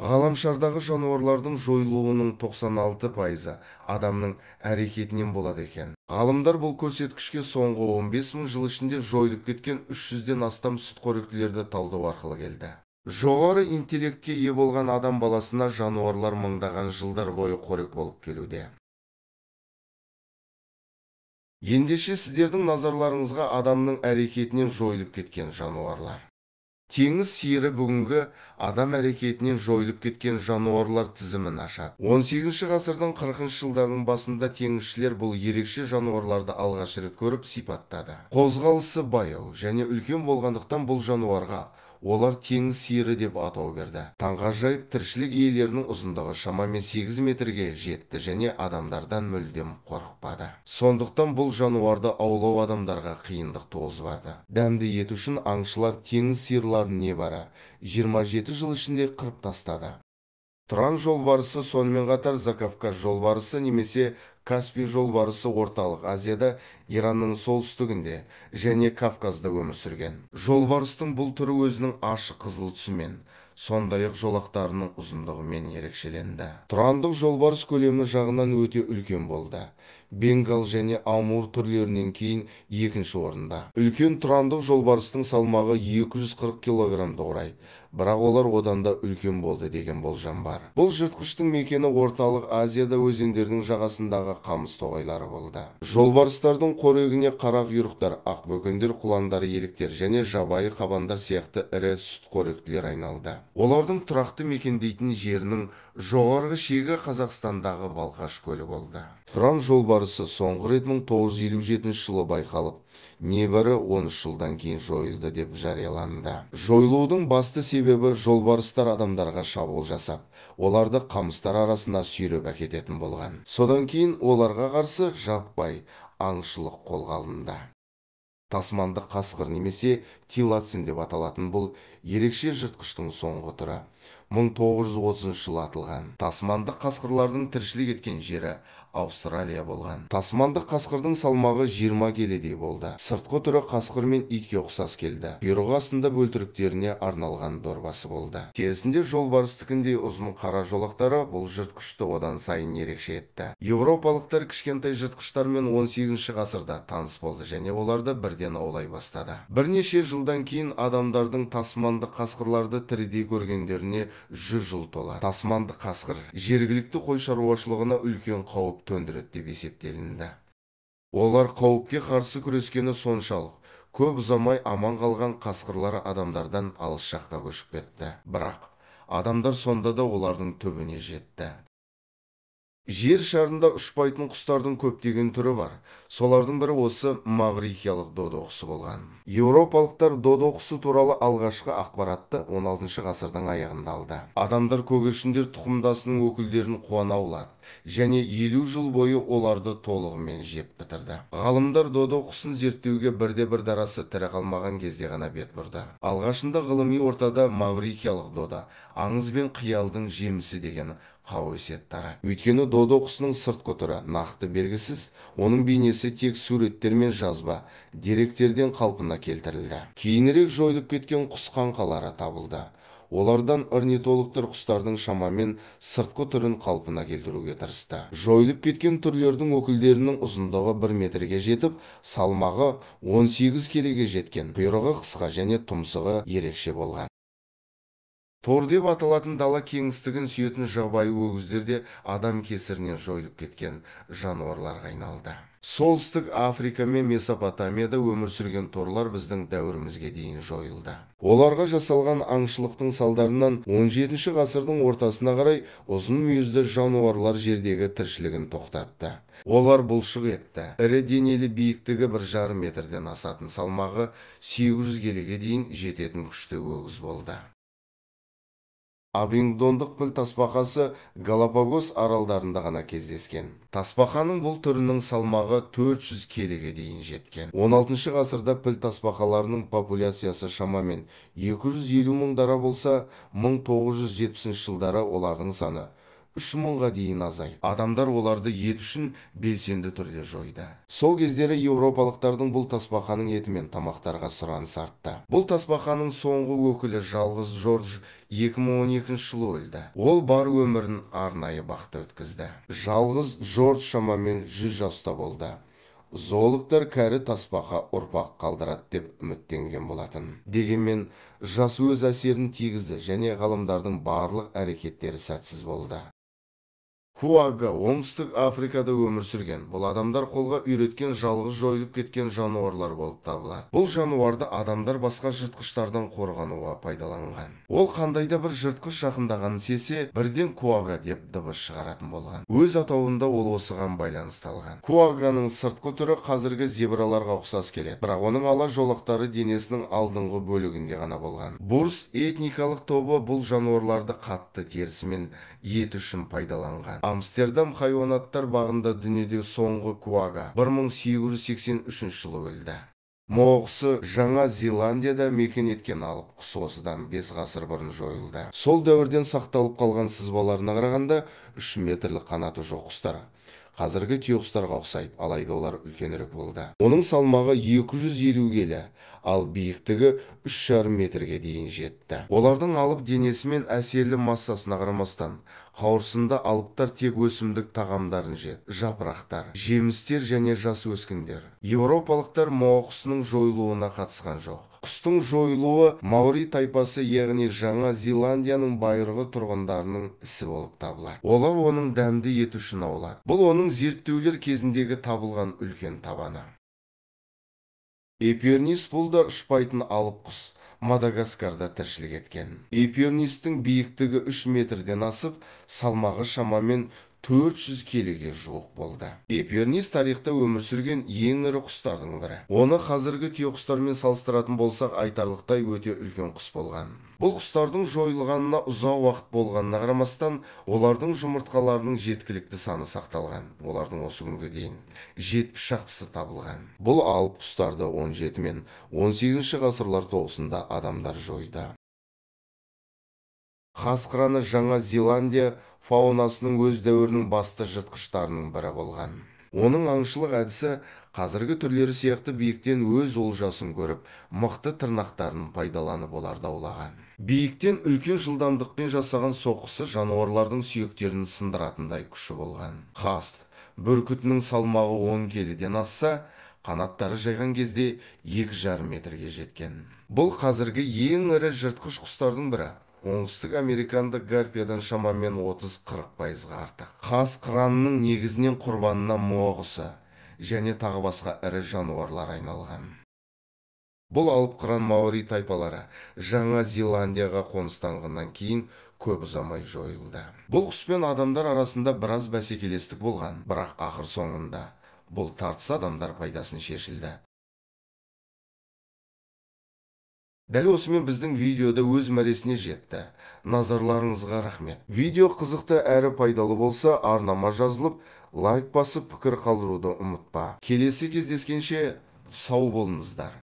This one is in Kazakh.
Ғаламшардағы жануарлардың жойылуының 96%-ы адамның әрекетінен болады екен. Ғалымдар бұл көрсеткішке соңғы 15 мың жыл ішінде жойылып кеткен 300-ден астам сүтқоректілерді талдау арқылы келді. Жоғары интеллектке ие болған адам баласына жануарлар мыңдаған жылдар бойы қорек болып келуде. Ендеше сіздердің назарларыңызға адамның әрекетінен жойылып кеткен жануарлар. Теңіз сиыры бүгінгі адам әрекетінен жойылып кеткен жануарлар тізімін ашады. 18 ғасырдың 40 жылдарының басында теңізшілер бұл ерекше жануарларды алғаш рет көріп сипаттады. Қозғалысы баяу және үлкен болғандықтан бұл жануарға олар теңіз сиыры деп атау берді. Таңғажайып тіршілік иелерінің ұзындығы шамамен 8 метрге жетті және адамдардан мүлдем қорықпады. Сондықтан бұл жануарды аулау адамдарға қиындық туғызбады. Дәмді ет үшін аңшылар теңіз сиырларын небары 27 жыл ішінде қырып тастады. Тұран жолбарысы, сонымен қатар Закавказ жолбарысы немесе Каспий жолбарысы Орталық Азияда, Иранның солтүстігінде және Кавказда өмір сүрген. Жолбарыстың бұл түрі өзінің ашық қызыл түсімен, сондай-ақ жолақтарының ұзындығымен ерекшеленді. Тұрандық жолбарыс көлемі жағынан өте үлкен болды. Бенгал және Амур түрлерінен кейін екінші орында. Үлкен тұрандық жолбарыстың салмағы 240 килограммды құрайды, бірақ олар одан да үлкен болды деген болжам бар. Бұл жыртқыштың мекені Орталық Азияда өзендердің жағасындағы қамыс тоғайлары болды. Жолбарыстардың қорегіне қарақұйрықтар, ақбөкендер, құландар, еліктер және жабайы қабандар сияқты ірі сүтқоректілер айналды. Олардың тұрақты мекендейтін жерінің жоғарғы шегі Қазақстандағы Балқаш көлі болды. Тұран жолбарысы соңғы рет 1957 жылы байқалып, небәрі 13 жылдан кейін жойылды деп жарияланды. Жойылудың басты себебі жолбарыстар адамдарға шабуыл жасап, оларды қамыстар арасына сүйреп әкететін болған. Содан кейін оларға қарсы жаппай аңшылық қолға алынды. Тасмандық қасқыр немесе тилацин деп аталатын бұл ерекше жыртқыштың соңғы түрі 1930 жылы атылған. Тасмандық қасқырлардың тіршілік еткен жері Аустралия болған. Тасмандық қасқырдың салмағы 20 келідей болды. Сыртқы түрі қасқыр мен итке ұқсас келді. Құйрығы астында бөлтіріктеріне арналған дорбасы болды. Терісінде жолбарыстікіндей ұзын қара жолақтары бұл жыртқышты одан сайын ерекше етті. Еуропалықтар кішкентай жыртқыштармен 18 ғасырда таныс болды және оларды бірден аулай бастады. Бірнеше жылдан кейін адамдардың тасмандық қасқырларды тірідей көргендеріне 100 жыл толады. Тасмандық қасқыр жергілікті қой шаруашылығына үлкен қауіп төндіреді деп есептелінді. Олар қауіпке қарсы күрескені соншалық, көп ұзамай аман қалған қасқырлар адамдардан алыс жаққа көшіп кетті. Бірақ адамдар сонда да олардың түбіне жетті. Жер шарында ұшпайтын құстардың көптеген түрі бар. Солардың бірі осы маврикиялық додо құсы болған. Еуропалықтар додо құсы туралы алғашқы ақпаратты 16 ғасырдың аяғында алды. Адамдар көгершіндер тұқымдасының өкілдерін қуана аулады және 50 жыл бойы оларды толығымен жеп бітірді. Ғалымдар додо құсын зерттеуге бірде-бір дарасы тірі қалмаған кезде ғана бет бұрды. Алғашында ғылыми ортада маврикиялық додо аңыз бен қиялдың жемісі деген қауесет тарады. Өйткені додо құсының сыртқы түрі нақты белгісіз, оның бейнесі тек суреттер мен жазба деректерден қалпына келтірілді. Кейінірек жойылып кеткен құс қаңқалары табылды. Олардан орнитологтар құстардың шамамен сыртқы түрін қалпына келтіруге тырысты. Жойылып кеткен түрлердің өкілдерінің ұзындығы 1 метрге жетіп, салмағы 18 келіге жеткен, құйрығы қысқа және тұмсығы ерекше болған. Тор деп аталатын дала кеңістігін сүйетін жабайы өгіздер де адам кесірінен жойылып кеткен жануарларға айналды. Солтүстік Африка мен Месопотамияда өмір сүрген торлар біздің дәуірімізге дейін жойылды. Оларға жасалған аңшылықтың салдарынан 17 ғасырдың ортасына қарай ұзын мүйізді жануарлар жердегі тіршілігін тоқтатты. Олар бұлшық етті, ірі денелі, биіктігі 1,5 метрден асатын, салмағы 800 келіге дейін жететін күшті өгіз болды. Абингдондық піл тасбақасы Галапагос аралдарында ғана кездескен. Тасбақаның бұл түрінің салмағы 400 келіге дейін жеткен. 16 ғасырда піл тасбақаларының популяциясы шамамен 250 мың дара болса, 1970 жылдары олардың саны 3000-ға дейін азайды. Адамдар оларды ет үшін белсенді түрде жойды. Сол кездері еуропалықтардың бұл тасбақаның еті мен тамақтарға сұраныс артты. Бұл тасбақаның соңғы өкілі жалғыз Джордж 2012 жылы өлді. Ол бар өмірін арнайы бақта өткізді. Жалғыз Джордж шамамен 100 жаста болды. Зоологтар кәрі тасбақа ұрпақ қалдырады деп үміттенген болатын. Дегенмен, жас өз әсерін тигізді және ғалымдардың барлық әрекеттері сәтсіз болды. Куагга Оңтүстік Африкада өмір сүрген. Бұл адамдар қолға үйреткен жалғыз жойылып кеткен жануарлар болып табылады. Бұл жануарды адамдар басқа жыртқыштардан қорғануға пайдаланған. Ол қандай да бір жыртқыш жақындағанын сезсе, бірден куага деп дыбыс шығаратын болған. Өз атауында ол осыған байланысты алған. Куагганың сыртқы түрі қазіргі зебраларға ұқсас келеді, бірақ оның ала жолақтары денесінің алдыңғы бөлігінде ғана болған. Бурс этникалық тобы бұл жануарларды қатты терісі мен еті үшін пайдаланған. Амстердам хайуанаттар бағында дүниедегі соңғы куага 1883 жылы өлді. Моа құсы Жаңа Зеландияда мекен еткен алып құс осыдан 5 ғасыр бұрын жойылды. Сол дәуірден сақталып қалған сызбаларына қарағанда 3 метрлік қанаты жоқ құстар қазіргі түйеқұстарға ұқсайды, алайда олар үлкенірек болды. Оның салмағы 250 келі, ал биіктігі 3,5 метрге дейін жетті. Олардың алып денесі мен әсерлі массасына қарамастан, қауырсынды алыптар тек өсімдік тағамдарын жеді: жапырақтар, жемістер және жас өскіндер. Еуропалықтар моа құсының жойылуына қатысқан жоқ. Құстың жойылуы маори тайпасы, яғни Жаңа Зеландияның байырғы тұрғындарының ісі болып табылады. Олар оның дәмді еті үшін аулады. Бұл оның зерттеулер кезіндегі табылған үлкен табаны. Эпиорнис бұл да ұшпайтын алып құс. Мадагаскарда тіршілік еткен. Эпиорнистің биіктігі 3 метрден асып, салмағы шамамен 400 келіге жуық болды. Эпиорнис тарихта өмір сүрген ең ірі құстардың бірі. Оны қазіргі түйеқұстармен салыстыратын болсақ, айтарлықтай өте үлкен құс болған. Бұл құстардың жойылғанына ұзақ уақыт болғанына қарамастан, олардың жұмыртқаларының жеткілікті саны сақталған. Олардың осы күнге дейін 70 шақтысы табылған. Бұл алып құстарды 17 мен 18 ғасырлар тоғысында адамдар жойды. Қас қыраны Жаңа Зеландия фаунасының өз дәуірінің басты жыртқыштарының бірі болған. Оның аңшылық әдісі қазіргі түрлері сияқты биіктен өз олжасын көріп, мықты тырнақтарын пайдаланып оларды аулаған. Биіктен үлкен жылдамдықпен жасаған соққысы жануарлардың сүйектерін сындыратындай күші болған. Қас бүркітінің салмағы 10 келіден асса, қанаттары жайған кезде 2,5 метрге жеткен. Бұл қазіргі ең ірі жыртқыш құстардың бірі. Оңтүстік американдық гарпиядан шамамен 30-40% артық. Қас қыранның негізінен құрбанына моа құсы және тағы басқа ірі жануарлар айналған. Бұл алып қыран маори тайпалары Жаңа Зеландияға қоныстанғаннан кейін көп ұзамай жойылды. Бұл құспен адамдар арасында біраз бәсекелестік болған, бірақ ақыр соңында бұл тартыс адамдар пайдасын шешілді. Дәл осымен біздің видеода өз мәресіне жетті. Назарларыңызға рахмет. Видео қызықты әрі пайдалы болса, арнама жазылып, лайк басып, пікір қалдыруды ұмытпа. Келесі кездескенше сау болыңыздар.